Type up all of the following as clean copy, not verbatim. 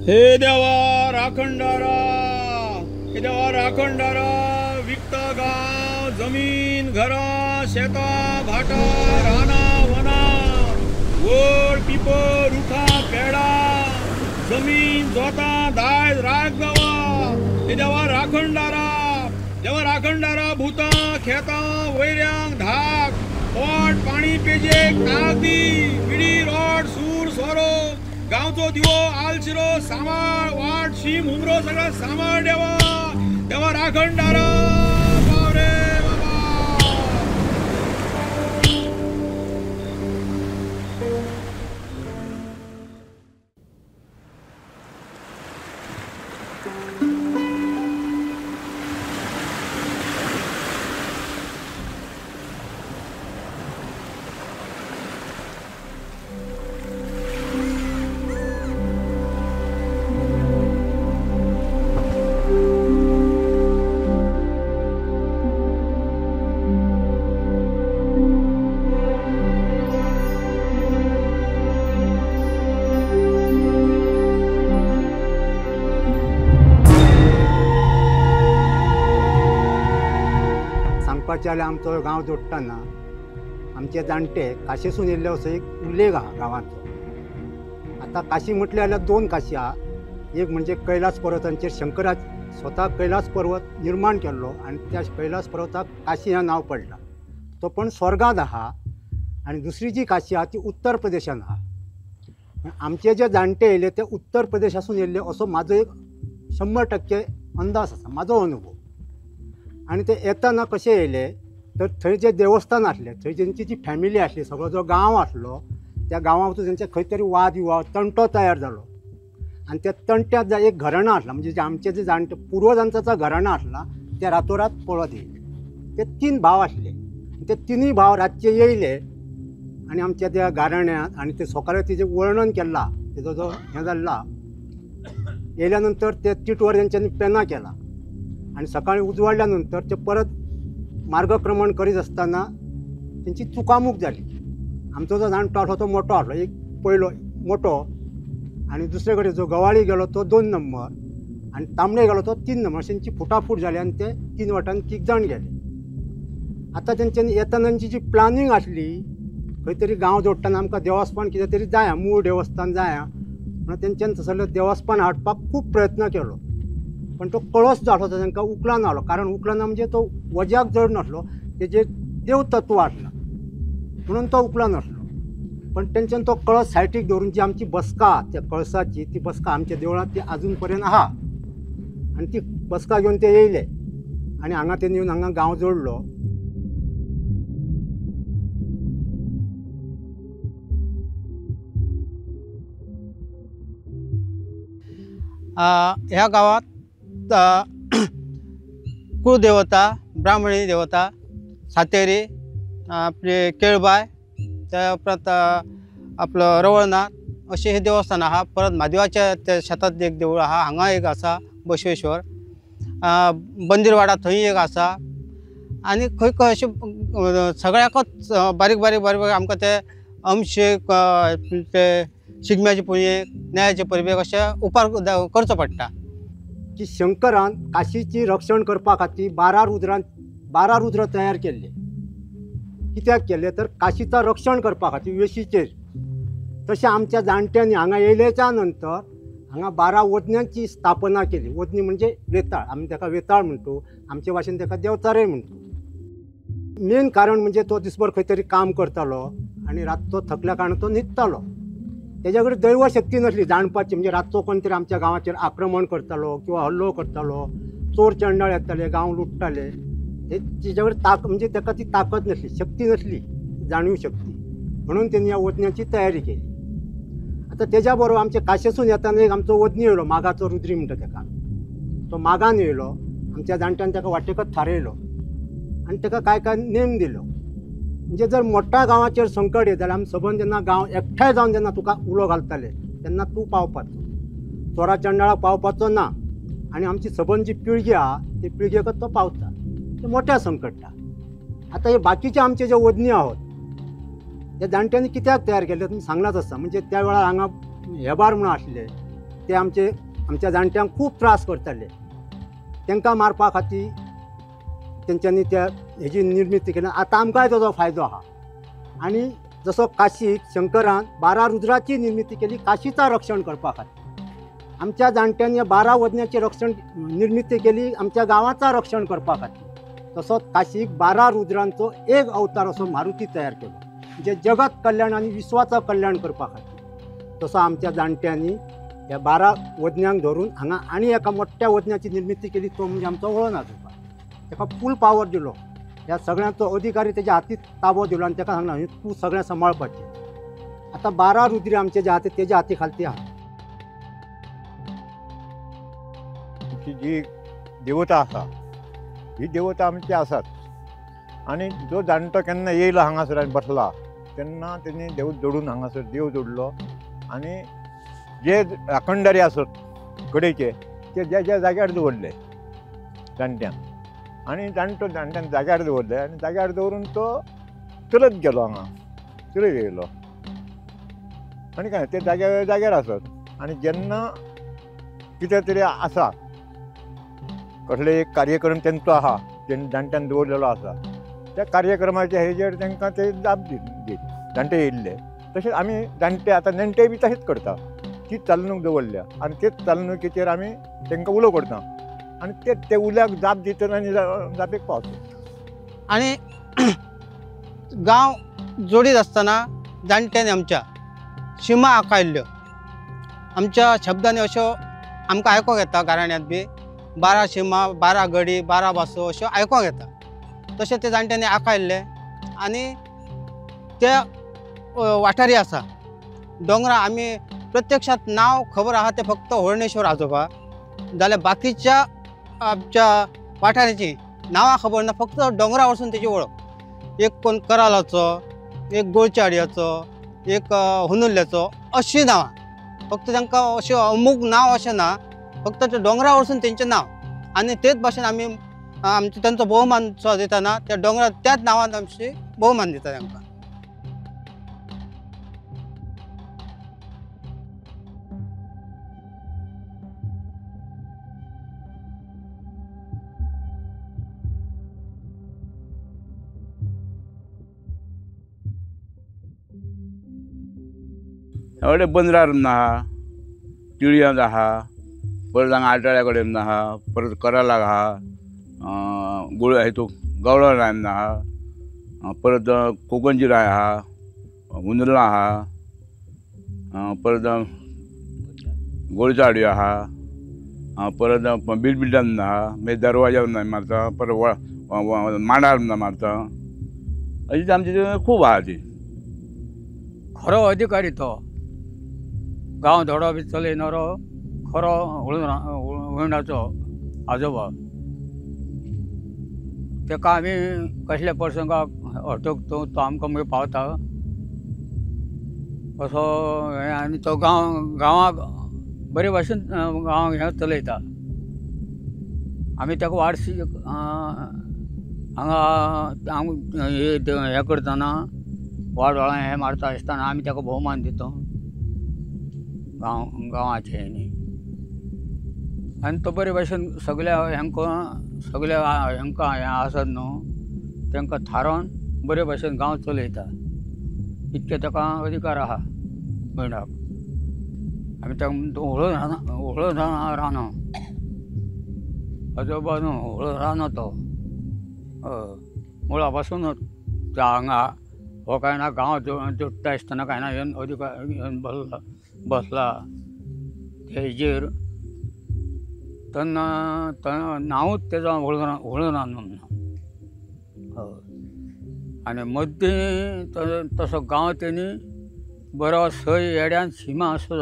हे देवा राखणदारा, हे देवा राखणदारा, विकता गांव जमीन घरां शेतां भाटां रानां वनां वड पिपळ रुखां पेडां जमीन जोतां दायज राख देवा। हे देवा राखणदारा, देवा राखणदारा, भूतां खेतां वैऱ्यांक धाक पोट पाणी पेजेक ताक दी, विडी रोड सूर सोरो गांवचो दिवो आलशिरो सांबाळ वाट शीम हुमरो सगळं सांबाळ देवा। देवा राखणदारा पाव रे बाबा। जाल्यार आमचो गांव जोडटना आमचे जाणटे काशीसून येयल्ले असो एक उल्लेख आहा गांवाचो। आतां काशी म्हटलें जाल्यार दोन काशी आहा, एक म्हणजे कैलास पर्वतांचेर शंकराच स्वता कैलास पर्वत निर्माण केल्लो आनी त्या कैलास पर्वताक काशी हें नांव पडलां, तो पण स्वर्गांत आहा। आनी दुसरी जी काशी आहा ती उत्तर प्रदेशान आहा। आमचे जे जाणटे येयले ते उत्तर प्रदेशासून येयल्ले असो म्हाजो एक 100% अंदाज आसा, म्हाजो अनुभव। आनी ते येतना कशें येयले तर थंय जे देवस्थान आसलें थंय तेंची जी फॅमिली आसली सगळो जो गांव आसलो त्या गांवांत तेंचे खंय तरी वाद विवाद तंटो तयार जालो आनी त्या तंट्यांत एक घराणं आसलां म्हणजे जे आमचे जे जाणटे पुर्वजांचो घराणं आसला ते रातोरात पळत येयले। ते तीन भाव आसले, ते तिनूय भाव रातचे येयले आनी आमच्या त्या घराण्यांत आनी ते सकाळी तेजें वर्णन केलां तेजो जो हें जाल्ला येयल्या नंतर ते टिटवर तेंच्यांनी पेनां केला आनी सकाळी उजवाडल्या नंतर ते परत मार्गक्रमण करीत आसतना तेंची चुकामूक जाली। आमचो जो जाणटो आसलो तो मोटो आसलो, एक पयलो मोटो आनी दुसरे कडेन जो गवाळी गेलो तो 2 नंबर आनी तांबडे गेलो तो 3 नंबर, अशी तेंची फुटाफूट जाली आनी ते 3 वाटान 3 जाण गेले। आतां तेंच्यांनी येतना तेंची जी प्लानींग आसली खंय तरी गांव जोडटना आमकां देवस्थान कितें तरी जाया, मूळ देवस्थान जाया म्हणून तेंच्यांनी थंयसरलें देवस्थान हाडपाक खूब प्रयत्न केलो, पण तो कळस जो आसलो तो तांकां उखलान आलो, कारण उखलाना म्हणजे तो वज्याक जड नासलो, तेजेर देवतत्व आसलां म्हणून तो उखला नासलो। पण तेंच्यान तो कळस सायटीक दवरून जी आमची बसका त्या कळसाची ती बसका आमच्या देवळांत ती आजून पर्यंत आहा आनी ती बसका घेवन ते येयले आनी हांगा तेणी येवन हांगा गांव जोडलो। ह्या गांवांत कुळदेवता, ब्राह्मणी देवता, सातेरी, आपले केळबाय, त्या उपरांत आपलो रवळनाथ अशें हे देवस्थान आहा। परत म्हादेवाच्या त्या शेतांत एक देवूळ आहा, हांगा एक आसा बसवेश्वर, बंदीरवाडा थंय एक आसा आनी खंय खंय अशें सगळ्याकच बारीक बारीक बारीक बारीक आमकां ते अंशेक ते शिगम्याचे पुजेक न्यायाचे परबेक अशें उपार करचो पडटा। की शंकरान काशीची रक्षण करपा खातीर 12 रुद्र तयार केल्ले, कित्याक केल्ले तर काशीचो रक्षण करपा खातीर वेशीचेर। तशें आमच्या जाणट्यांनी हांगा येयल्याच्या नंतर हांगा 12 वज्ञांची स्थापना केली। वज्ञ म्हणजे वेताळ, आमी ताका वेताळ म्हणतो, आमचे भाशेन ताका देवचारय म्हणतो। मेन कारण म्हणजे तो दिसभर खंय तरी काम करतालो आनी रातचो थकल्या कारणान तो न्हिदतालो, तेज्या कडेन दैवशक्ती नासली जाणपाची, म्हणजे रातचो कोण तरी आमच्या गांवाचेर आक्रमण करतालो किंवा हल्लो करतालो, चोर चंडाळ येताले गांव लुट्टाले, हे तेज्या कडेन ताक म्हणजे ताका ती ताकद नासली, शक्ती नासली, जाणीव शक्ती, म्हणून तेणी ह्या वज्ञाची तयारी केली। आतां तेज्या बरोबर आमच्या काशेसून येतना एक आमचो वज्ञ येयलो, मागाचो रुद्री म्हणटा तेका, तो मागान येयलो, आमच्या जाणट्यान ताका वाटेकच थारयलो आनी ताका कांय कांय नेम दिलो। म्हणजे जर मोठ्या गांवाचेर संकट येत जाल्यार आमी सबंद जेन्ना गांव एकठांय जावन जेन्ना तुका उलो घालताले तेन्ना तूं पावपाचो, चोरा चंडाळाक पावपाचो ना आनी आमची सबंद जी पिळगी आहा ते पिळगेकच तो पावता, ते मोठ्या संकटा। आतां हे बाकीचे आमचे जे वज्ञ आहोत त्या जाणट्यांनी कित्याक तयार केले तुमी सांगलाच आसा, म्हणजे त्या वेळार हांगा हेबार म्हणून आसले, ते आमचे आमच्या जाणट्यांक खूब त्रास करताले. तांकां मारपा खातीर तेंच्यांनी त्या हेजी निर्मिती केली. आतां आमकांय ताजो फायदो आहा. आनी जसो काशीक शंकरान 12 रुद्राची निर्मिती केली काशीचा रक्षण करपा खातीर, आमच्या जाणट्यांनी 12 वज्ञाची रक्षण निर्मिती केली आमच्या गांवाचा रक्षण करपा खातीर. तसोच काशीक 12 रुद्रांचो एक अवतार असो मारुती तयार केलो म्हणजे जगत कल्याण आनी विश्वाचं कल्याण करपा खातीर. तसो आमच्या जाणट्यांनी ह्या 12 वज्ञांक धरून हांगा आनी एका मोठ्या वज्ञाची निर्मिती केली, तो म्हणजे आमचो वळण आजोबा. ताका फूल पावर दिलो, ह्या सगळ्यांचो अधिकारी तेज्या हातीत ताबो दिलो आनी ताका सांगला तूं सगळें सांबाळपाचें. आतां 12 रुद्री आमचे जे आहा तेज्या हाती खालती आहा. आमची जी देवता आसा ही देवता आमची आसात. आनी जो जाणटो केन्ना येयलो हांगासर आनी बसला तेन्ना तेणी देव जोडून हांगासर देव जोडलो. आनी जे राखणदारी आसत कडेचे ते ज्या ज्या जाग्यार दवरले जाणट्यान, आनी जाणटो जाणट्यान जाग्यार दवरले आनी जाग्यार दवरून तो चलत गेलो हांगा चलत येयलो आनी काय ते जाग्यार जाग्यार आसत. आनी जेन्ना कितें तरी आसा कसले एक कार्यक्रम तेंचो आहा जाणट्यान दवरलेलो आसा त्या कार्यक्रमाच्या हेजेर तांकां ते जाप दीत जाणटे येयल्ले. तशेंच आमी जाणटे आतां नेणटे बी तशेंच करता, तीच चालणूक दवरल्या आनी तेच चालणुकेचेर आमी तांकां उलो करता आनी ते ते उल्याक जाप दितात आनी जापेक पावता. आनी गांव जोडीत आसतना जाणट्यांनी आमच्या शिमा आकारिल्ल्यो. आमच्या शब्दांनी अश्यो आमकां आयकोंक येता घराण्यांत बी 12 शिमा, 12 गडी, 12 बासो अश्यो आयकोंक येता. तशें ते जाणट्यांनी आकारिल्ले आनी ते वाठारी आसा दोंगरा आमी प्रत्यक्षात नांव खबर आहा ते फक्त होळणेश्वर आजोबा, जाल्यार बाकीच्या आमच्या वाठाराची नांवां खबर ना, फक्त दोंगरा वचून तेजी वळख. एक कोण करालाचो, एक गोळचाडयाचो, एक हुनुल्ल्याचो, अशीं नांवां फक्त तांकां अशें अमूक नांव अशें ना, फक्त ते दोंगरा वचून तेंचें नांव. आनी तेच भाशेन आमी आमचो तांचो भोवमान सो दितना त्या दोंगरा त्याच नांवान आमची भोवमान दिता तांकां. व्हडले बंदरार म्हूण आहा, तिळयांत आहा, परत हांगा आटाळ्या कडेन म्हूण आहा, परत करालाक आहा, गुळ हेतू गवळण राय म्हूण आहा, परत कोकणची राय आहा, हुंदरा आहा, परत गोळचाडयो आहा, परत बिलबिल्डान म्हूण आहा, मागीर दरवाजा म्हूण मारता, परत मांडार म्हूण मारता, अशी आमची खूब आहा ती. खरो अधिकारी तो गांव धडो बी चलयणारो खरो हुळणाचो आजोबा. ताका आमी कसल्या प्रसंगाक अटकतो तो आमकां मागीर पावता असो हें. आनी तो गांव गांवाक बरे भाशेन गांवाक हें चलयता. आमी ताका वारसी हांगा हें करतना वाडवळां हें मारता आसतना आमी ताका भोवमान दिता गांव गांवाचे न्ही. आनी तो बरे भाशेन सगल्या हेंकां सगल्या हेंकां हें आसत न्हू तांकां थारोवन बरे भाशेन गांव चलयता. इतके ताका अधिकार आहा भयणाक. आमी ताका होळो राना होळो रानो आजोबा न्हू होळो रानो तो मुळा पासूनच हांगा हो काय ना गांव जोडटा आसतना काय ना येवन अधिकार येवन बसला बसला तेजेर तेन्ना नांवूच तेजो होळून म्हणून. हय आनी मद्दीं तसो गांव तेणी बरो 6 येड्यान शिमा असो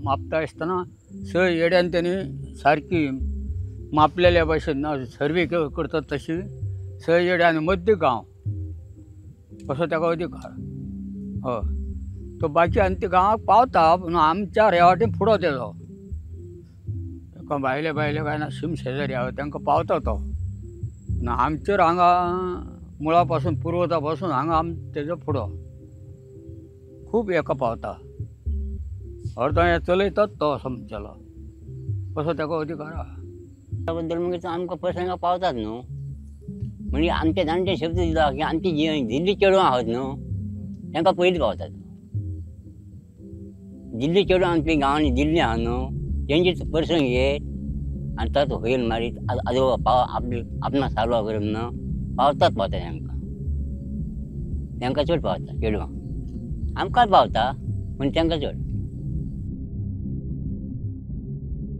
मापता आसतना 6 येड्यान तेणी सारकी मापलेल्या भशेन सर्वे करतात तशी 6 येड्यान मद्दी गांव असो ताका अधिकार. हय तो बाकी आनी ते गांवाक पावता पूण आमच्या रेवाटीन फुडो तेजो ताका भायले भायले काय ना शीम शेजारी आहा तांकां पावता तो. पूण आमचेर हांगा मुळा पासून पुर्वजा पासून हांगा आम तेजो फुडो खूब एका पावता. अर्दो हें चलयतात तो समजलो. असो ताका अधिकार आहा. त्या बद्दल मागीर आमकां प्रसंगाक पावतात न्हू, म्हणजे आमचे जाणटे शब्द दिला की आमची जी दिल्ली चेडवां आहात न्हू तांकां पयलीं पावतात. दिल्ली चेडवां आमच्या गांवांनी दिल्ली आहा न्हू तेंचे प्रसंग येत आनी ताचो होयल मारीत आजोबा पाव आपली आपणा सालवा करप ना पावतात पावता तांकां, तांकां चड पावता चेडवां, आमकां पावता पूण तांकां चड.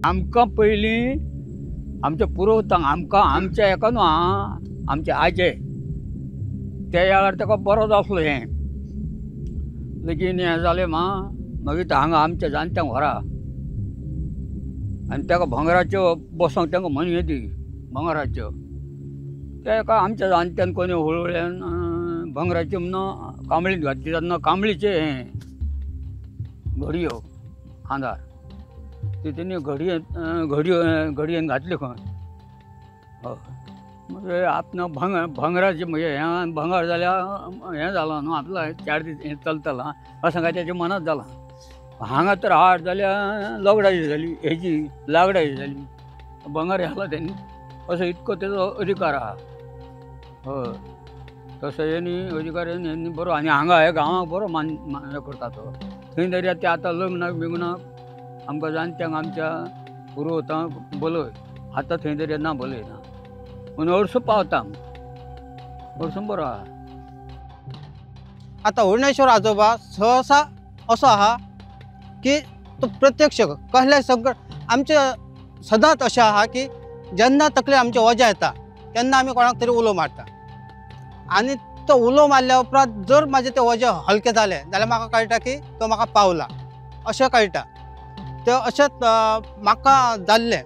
आमकां पयलीं आमच्या पुरोवतांक आमकां आमच्या हेका न्हू आं आमचे आजे त्या वेळार ताका बरो आसलो हें लेगीन हें जालें मा मागीर हांगा आमच्या जाणट्यांक व्हरा आनी ताका भांगराच्यो बसोंक तांकां म्हण दी भांगराच्यो तेका आमच्या जाणट्यान कोणी हळुहळ्यान भांगराच्यो म्हणून कांबळींत घातली तेन्ना कांबळीचें हें घडयो खांदार ती तेणी घडयेन घडयो घडयेन घातली खंय. हय म्हणजे आपणा भांगराचें म्हणजे हें भांगर जाल्यार हें जालां न्हू आपलो 4 दीस हें चलतलां अशें काय तेच्या मनांत जालां. हांगा तर हाड जाल्यार लगडाची जाली हेजी लाकडाची जाली भांगर घाला तेणी असो इतको तेजो अधिकार आहा. हय तसो हेणी अधिकार हेणी बरो आनी हांगा हे गांवाक बरो मान हें करता तो. थंय तरी ते आतां लग्नाक बिग्नाक आमकां जाणट्यांक आमच्या पुरोवतांक बोलय आतां थंय तरी ना बोलयना पूण हरसो पावता हरसो बरो आहा. आतां हुर्णेश्वर आजोबा सहसा असो आहा की तो प्रत्यक्ष कसलें संकट आमचे सदांच अशें आहा की जेन्ना तकले आमचे वजें येता तेन्ना आमी कोणाक तरी उलो मारता आनी तो उलो मारल्या उपरांत जर म्हाजें तें वजें हलकें जालें जाल्यार म्हाका कळटा की तो म्हाका पावला अशें कळटा. तें अशेंच म्हाका जाल्लें.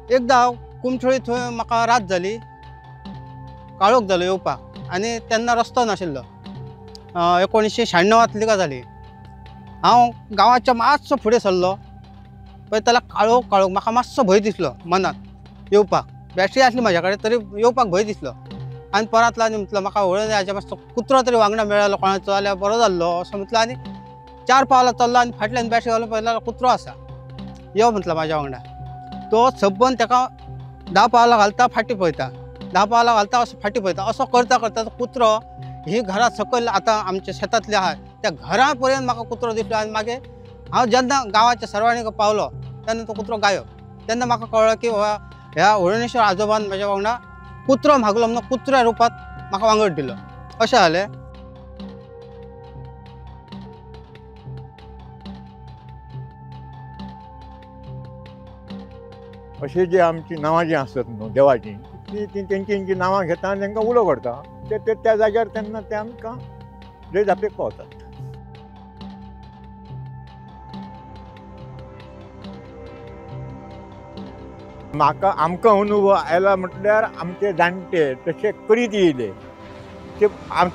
एकदां हांव कुमठोळी थंय म्हाका रात जाली, काळोख जालो येवपाक आनी तेन्ना रस्तो नाशिल्लो. 1996 गजाली. हांव गांवाच्या मातसो फुडें सरलो पळयता जाल्यार काळोख काळोख, म्हाका मातसो भंय दिसलो मनांत येवपाक. बॅटरी आसली म्हाज्या कडेन तरी येवपाक भंय दिसलो आनी परतलो आनी म्हटलो म्हाका वळून हाच्या मातसो कुत्रो तरी वांगडा मेळ्ळो कोणाचो जाल्यार बरो जाल्लो असो म्हटलो आनी 4 पावलां चल्लो आनी फाटल्यान बॅटरी घालून पळयलो जाल्यार कुत्रो आसा, यो म्हटलो म्हाज्या वांगडा. तो सबंद ताका 10 पावलां घालता फाटीं पळयता, 10 पावलां घालता असो फाटीं पळयता, असो करता करता तो कुत्रो ही घरां सकयल आतां आमच्या शेतांतली आहा त्या घरा पर्यंत म्हाका कुत्रो दिसलो. आनी मागीर हांव जेन्ना गांवाच्या सरवाणीक पावलो तेन्ना तो कुत्रो गायब. तेन्ना म्हाका कळ्ळो की ह्या हुर्णेश्वर आजोबान म्हाज्या वांगडा कुत्रो मागलो म्हणून कुत्र्या रुपांत म्हाका वांगड दिलो अशें जालें. अशें जे आमची नांवां जीं आसत न्हू देवाचीं ती तेंची तेंची नांवां घेता आनी तांकां उलो करता ते त्या जाग्यार तेन्ना ते आमकां जय जापेक पावतात. म्हाका आमकां अनुभव आयला म्हटल्यार आमचे जाणटे तशे करीत येयले ते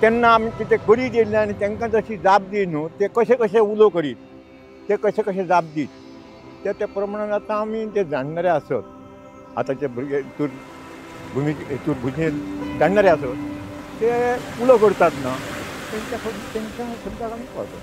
तेन्ना आमचे ते करीत येयले आनी तांकां जशी जाप दी न्हू ते कशे कशे उलो करीत ते कशे कशे जाप दीत त्या त्या प्रमाणान आतां आमी ते जाणणारे आसत आतांचे भुरगे हितूर भुमी हितूर भुरगे जाणणारे आसत ते उलो करतात ना तेंच्या तेंच्या शब्दाक आमी पावतात.